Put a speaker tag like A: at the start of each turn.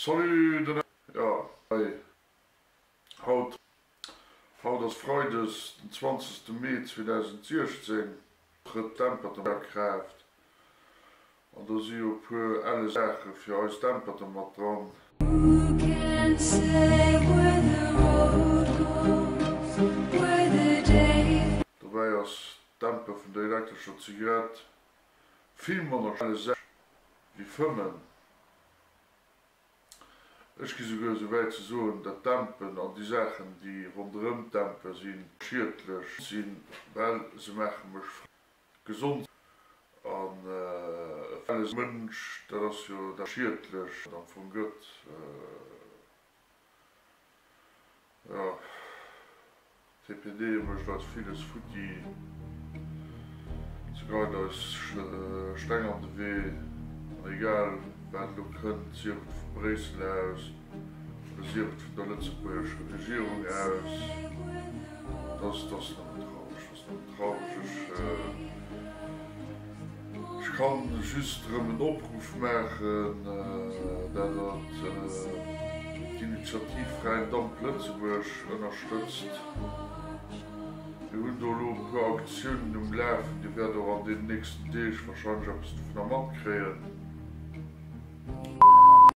A: Salut den Jo hei haut Haut ass Freides den 20 Mee 2016, trëtt d'Dämperte a Kraaft an do si jo e puer elle Saache fir eis Dämperte mat dran. Dobäi ass d'Dämpe vun der elektrescher Zigarett vill manner schädlech wéi Fëmmen. Ech gi souguer esou wäit ze soen, dat Dämpen an déi Saachen, déi ronderëm d'Dämpe sinn, schiedlech sinn, well se maache mech gesond an e Mënsch, dat ass jo dat schiedlech am Fong gëtt. Jo, d'TPD mécht eis villes futti, se geheit eis Steng an de Wee, an egal wat elo kënnt, sief et vu Bréissel aus oder sief et vun der lëtzebuergescher Regierung aus, dass ass nëmmen traureg, dass nëmmen traureg. Ech. Ech kann just erëm en Opruff maachen, dat Der d'Initiativ Fräien Damp Lëtzebuerg ënnerstëtzt. Mir hunn do elo e puer Aktiounen um Lafen. Dir wäert och an deenen nächsten Deeg wahrscheinlech eppes dovunner matkréien.